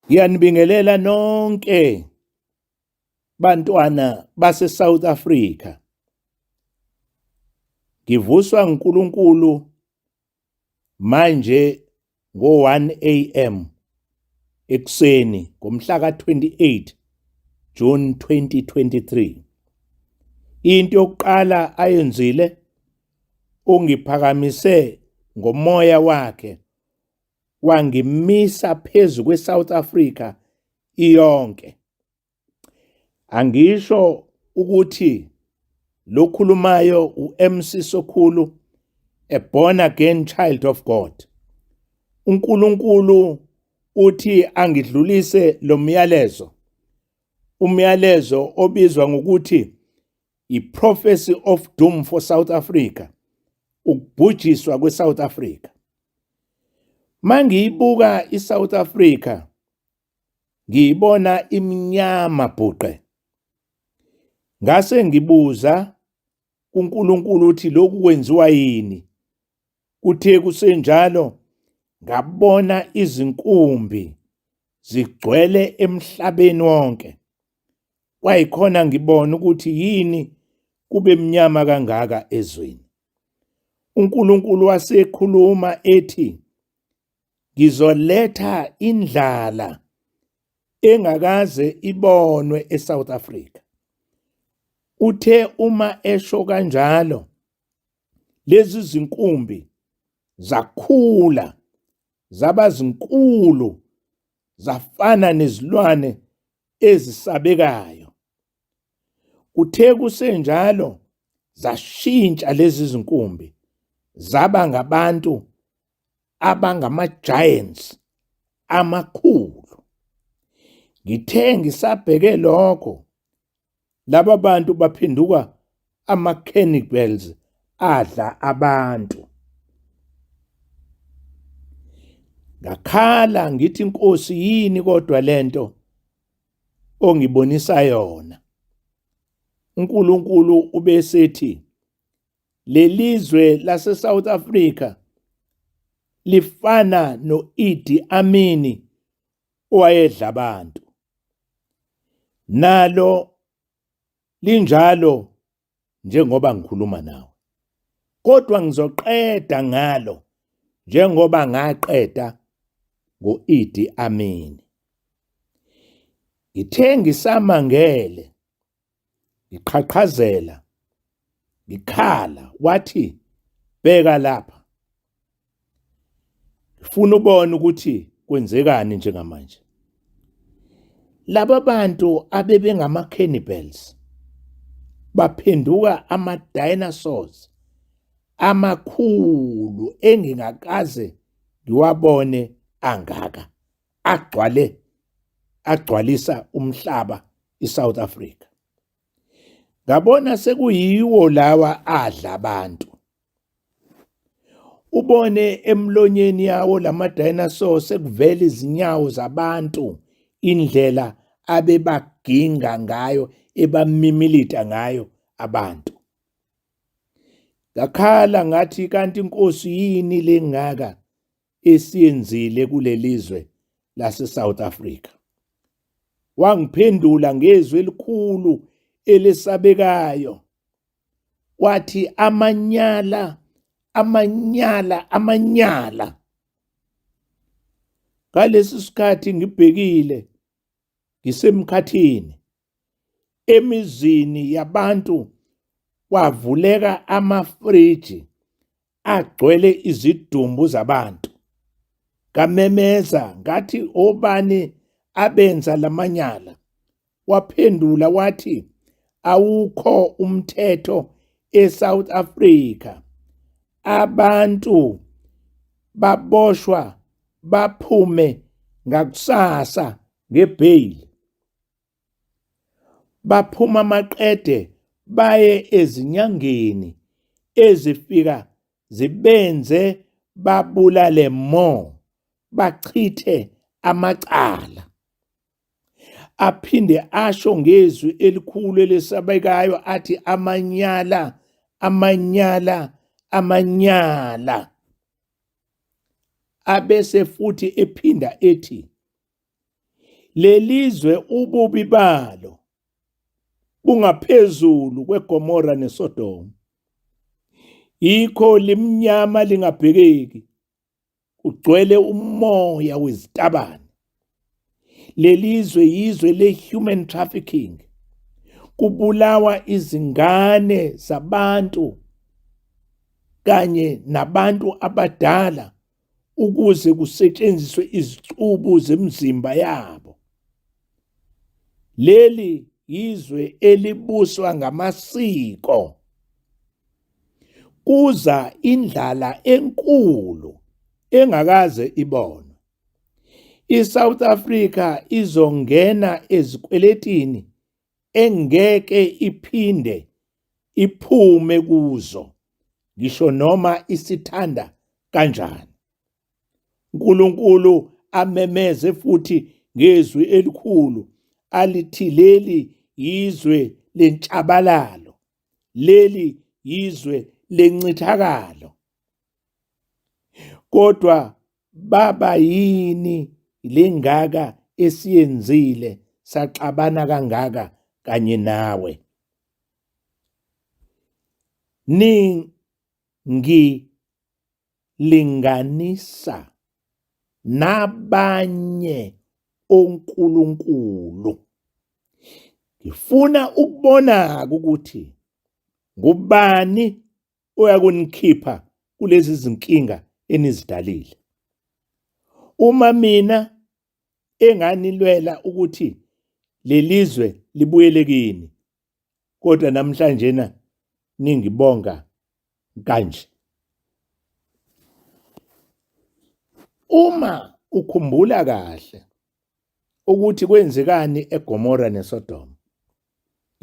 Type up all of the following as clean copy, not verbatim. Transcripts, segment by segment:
Ngiyanibingelela nonke bantwana base South Africa. Ngivuswa uNkulunkulu manje ngo-1 am ekuseni ngomhla ka-28 June 2023. Into yokuqala ayenzile ungiphakamise ngomoya wakhe wangimisa phezu kweSouth Africa iyonke. Angisho ukuthi lokhulumayo uMC Sokhulu a born again child of God. uNkulunkulu uthi angidlulise lo myalezo, umyalezo obizwa ngokuthi i-prophecy of doom for South Africa, ukubhujiswa kwe-South Africa. Mangiyibuka i-South Africa ngiyibona imnyama bhuqe. Ngase ngibuza kuNkulunkulu ukuthi lokhu kwenziwa yini? Kuthe kusenjalo ngabona izinkumbi zigcwele emhlabeni wonke. Kwayikhona ngibona ukuthi yini kube mnyama kangaka ezweni. uNkulunkulu wasekhuluma ethi ngizoletha indlala engakaze ibonwe eSouth Africa. Uthe uma esho kanjalo lezi zinkumbi zakhula zaba zinkulu zafana nezilwane ezisabekayo. Kuthe kusenjalo zashintsha lezi zinkumbi zaba ngabantu abangama-giants amakhulu. Ngithe ngisabheke lokho laba bantu baphenduka ama-cannibals adla abantu. Ngakhala ngithi Nkosi yini kodwa lento ongibonisa yona. uNkulunkulu ubesethi lelizwe lase South Africa lifana no-Idi Amini owayedla abantu. Nalo linjalo njengoba ngikhuluma nawe. Kodwa ngizoqeda ngalo njengoba ngaqeda ngo-Idi Amini. Ngithe ngisamangele ngiqhaqhazela ngikhala wathi bheka lapha ngifuna ubone ukuthi kwenzekani njengamanje laba bantu abebengama cannibals baphenduka ama dinosaurs amakhulu engingakaze ngiwabone angaka agcwale agcwalisa umhlaba iSouth Africa. Ngabona sekuyiwo lawa adla abantu. Ubone emlonyeni yawo lama dinosaur sekuvela izinyawo zabantu indlela abebaginga ngayo ebamimilita ngayo abantu. Ngakhala ngathi kanti inkosi yini lengaka esiyenzile kulelizwe lase-South Africa. Wangiphendula ngezwi elikhulu elesabekayo wathi amanyala amanyala amanyala. Ngalesi sikhathi ngibhekile ngisemkhathini emizini yabantu kwavuleka amafriji agcwele izidumbu zabantu. Ngamemeza ngathi obani abenza lamanyala? Waphendula wathi awukho umthetho eSouth Africa. Abantu baboshwa baphume ngakusasa ngebail. Baphuma maqede baye ezinyangeni ezifika zibenze babulale more bachithe amacala. Aphinde asho ngezwi elikhulu elesabekayo athi amanyala amanyala amanyala. Abese futhi ephinda ethi Lelizwe ububi balo bungaphezulu kweGomora neSodoma. Yikho limnyama lingabhekeki, kugcwele umoya wezitabane. Lelizwe yizwe le-human trafficking. Kubulawa izingane zabantu kanye nabantu abadala ukuze kusetshenziswe izicubu zemizimba yabo. Leli yizwe elibuswa ngamasiko. Kuza indlala enkulu engakaze ibonwe. ISouth Africa izongena ezikweletini engeke iphinde iphume kuzo ngisho noma isithanda kanjani. uNkulunkulu amemeze futhi ngezwi elikhulu alithi leli yizwe lentshabalalo, leli yizwe lencithakalo. Kodwa baba yini lengaka esiyenzile saxabana kangaka kanye nawe? Ningilinganisa nabanye onkulunkulu. Ngifuna ukubona ukuthi ngubani oyakunikhipha kulezi zinkinga enizidalile. Uma mina enganilwela ukuthi lelizwe libuyele kini, kodwa namhlanje na ningibonga kanje. Uma ukhumbula kahle ukuthi kwenzekani eGomora neSodoma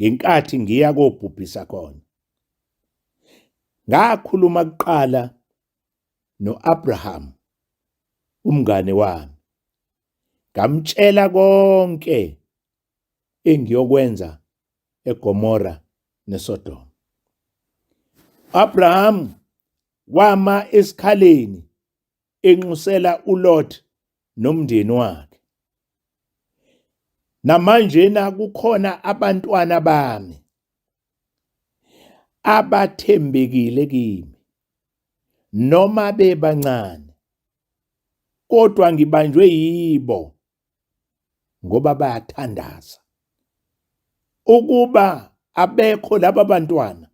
ngenkathi ngiya kobhubhisa khona, ngakhuluma kuqala noAbraham umngane wami, ngamtshela konke engiyokwenza eGomora neSodoma. Abraham wama esikhaleni enxusela uLot nomndeni wakhe. Namanjena kukhona abantwana bami abathembekile kimi noma bebancane, kodwa ngibanjwe yibo ngoba bayathandaza. Ukuba abekho laba bantwana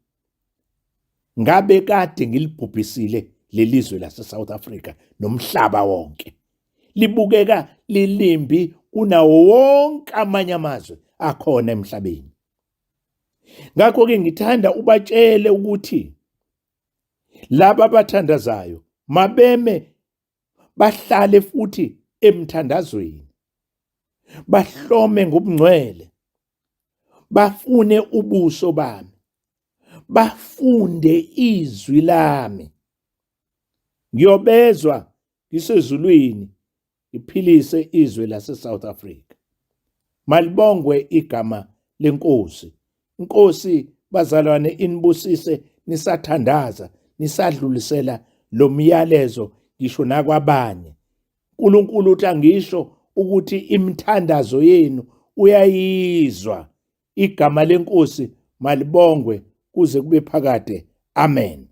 ngabe kade ngilibhubhisile lelizwe lase-South Africa nomhlaba wonke. Libukeka lilimbi kunawo wonke amanye amazwe akhona emhlabeni. Ngakho-ke ngithanda ubatshele ukuthi laba abathandazayo mabeme bahlale futhi emthandazweni, bahlome ngobungcwele, bafune ubuso bami, bafunde izwi lami. Ngiyobezwa ngisezulwini ngiphilise izwe lase-South Africa. Malibongwe igama lenkosi. Inkosi bazalwane inibusise nisathandaza, nisadlulisela lo myalezo ngisho nakwabanye. uNkulunkulu uthi angisho ukuthi imithandazo yenu uyayizwa. Igama lenkosi malibongwe kuze kube phakade. Amen.